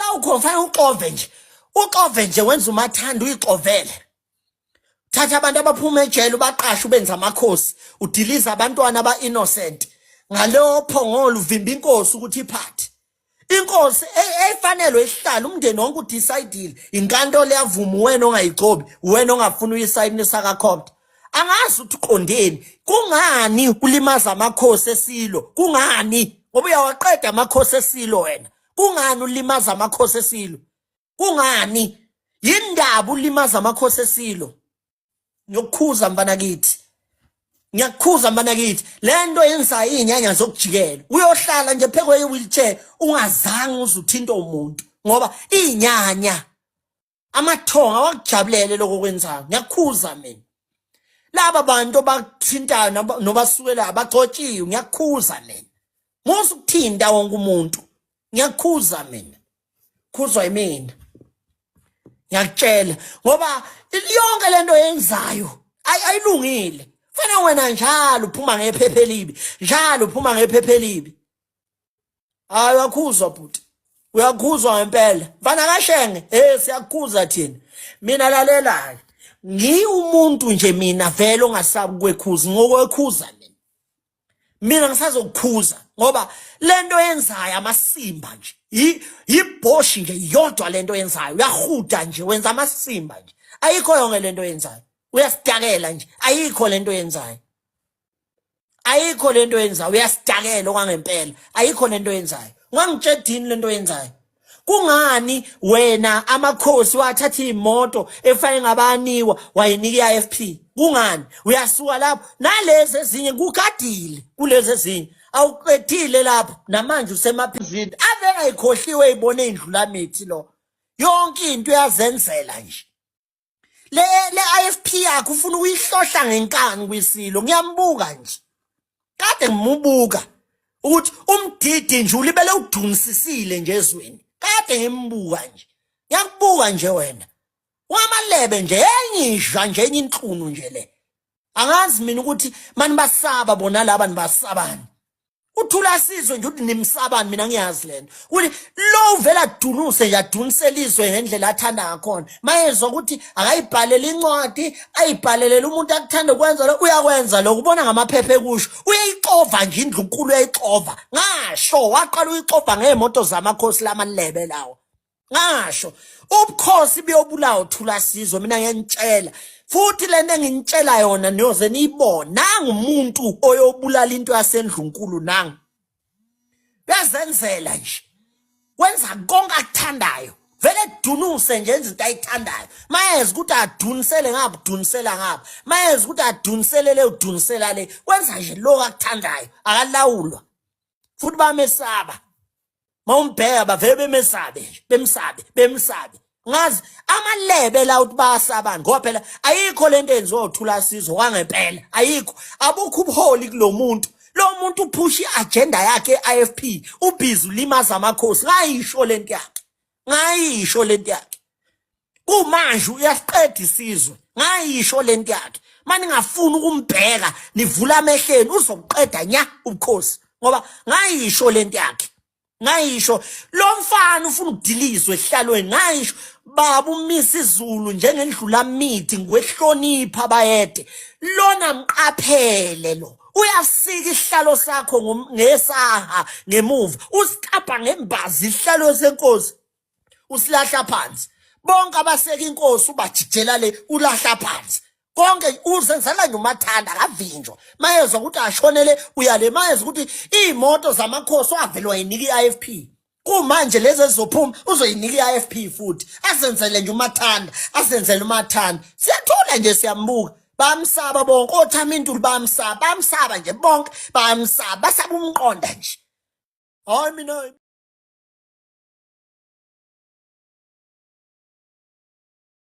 La ukhona fanele uxove nje, uxove nje, wenza umathanda, uyixovele. Thatha abantu abaphuma ejele, ubaqashe, ubenza amakhosi, udiliza abantwana aba-innocent ngaleyo phongolo, uvimba inkosi ukuthi iphathe inkosi efanelwe ihlala. Umndeni wonke udecidile, inkantolo yavuma, wena ongayigcobi, wena ongafuni uyisayinisa kaCourt. Angazi ukuthi uqondeni. Kungani ulimaza amakhosi esilo? Kungani? Ngoba uyawaqeda amakhosi esilo wena. Kungani ulimaza amakhosi esilo? Kungani? Yindaba ulimaza amakhosi esilo? Ngiyokukhuza mfana kithi, ngiyakukhuza mfana kithi. Le nto yenzayo, iy'nyanya zokujikela, uyohlala nje phekwe i-wheelchair ungazange uze uthinte umuntu, ngoba iy'nyanya, amathonga awakujabulele lokho okwenzayo. Ngiyakukhuza mina. Laba bantu abakuthintayo nobasukela abagcotshiwe, ngiyakukhuza mina. Musa ukuthinta wonke umuntu. Ngiyakukhuza mina, khuzwa yimina, ngiyakutshela, ngoba yonke lento yenzayo ayilungile. Fanele wena njalo uphuma ngephepha elibi, njalo uphuma ngephepha elibi. Hayi, uyakhuzwa bhuti, uyakhuzwa ngempela, mfana kaShenge. Siyakukhuza thina. Mina, lalela, ngiwumuntu nje mina vele ongasabi ukwekhuza. Ngokwekhuza mina, mina ngisazokukhuza, ngoba lento yenzayo amasimba nje, yibhoshi nje yodwa lento yenzayo. Uyahuda nje, wenza amasimba nje. Ayikho yonke lento yenzayo, uyasidakela nje. Ayikho lento yenzayo, ayikho lento yenzayo, uyasidakela okwangempela. Ayikho lento yenzayo. Ungangitshedini lento yenzayo. Kungani wena amakhosi wathatha imoto efake ngabaniwa, wayinika i-IFP? Kungani uyasuka lapho nalezi ezinye kugadile, kulezi ezinye awuqedile lapho, namanje usemaphizini ave engayikhohliwe, ibone indlulamithi lo. Yonke into uyazenzela nje. Le IFP yakhe ufuna ukuyihlohla ngenkani kwisilo. Ngiyambuka nje, kade ngimubuka ukuthi umdidi nje ulibele udunisisile nje ezweni. Kade ngimbuka nje. Ngiyakubuka nje wena, wamalebe nje, enye inja nje, enye inhlunu nje le. Angazi mina ukuthi mani basaba bona laba, nibasabani? Uthula sizwe nje ukuthi nimsabani. Mina ngiyazi lento ukuthi lo uvela adunuse nje, adunisele izwe ngendlela athanda ngakhona. Mayezwa ukuthi akayibhalele incwadi, ayibhalelele umuntu akuthanda ukwenza lo, uyakwenza lokho. Ubona ngamaphepha ekusho, uyayixova nje indlunkulu, uyayixova. Ngasho waqala uyixova ngey'moto zamakhosi lamalebe lawo. Ngasho ubukhosi buyobulawa, uthula sizwe. Mina ngiyanitshela futhi, lento enginitshela yona niyoze niyibone. Nangu umuntu oyobulala into yasendlunkulu, nangu uyazenzela nje, wenza konke akuthandayo, vele dunuse nje, enza into ayithandayo. Mayeza ukuthi adunisele ngapha, udunisela ngapha. Mayeza ukuthi adunisele le, udunisela le. Wenza nje lokho akuthandayo, akalawulwa futhi bamesaba. Mawumbheka, bavele bemesabe nje, bemsabe, bemsabe. Ngazi amalebe la ukuthi bayasabani, ngoba phela ayikho lento enziwa uthula sizwe kwangempela, ayikho. Abukho ubuholi kulo muntu. Lo muntu uphusha i-agenda yakhe e-IFP, ubhizi ulimaza amakhosi. Ngayisho lento yakhe, ngayisho lento yakhe. Kumanje uyasiqeda isizwe. Ngayisho lento yakhe. Mani ngafuni ukumbheka, nivula amehleni, uzokuqeda nya ubukhosi, ngoba ngayisho lento yakhe, ngayisho. Lo mfana ufuna ukudilizwa ehlalweni. Ngayisho, baba umisa izulu njengendlulamithi, ngikwehlonipha bayede. Lona mqaphele lo, uyasika isihlalo sakho ngesaha ngemuva, usikapha ngembazi isihlalo senkosi, usilahla phansi. Bonke abaseka inkosi ubajijela le, ulahla phansi konke, uzenzela nje umathanda, akavinjwa. Mayezwa ukuthi ashonele, uyale. Mayezwa ukuthi iy'moto zamakhosi wavele wayinika i-IFP, kumanje lezi ezizophuma uzoyinika i-IFP futhi, azenzele nje umathanda, azenzele umathanda. Siyathula nje, siyambuka. Bamsaba bonke othamintulu, bamsaba, bamsaba nje bonke, bamsaba, basaba umqonda nje. Hayi, mina.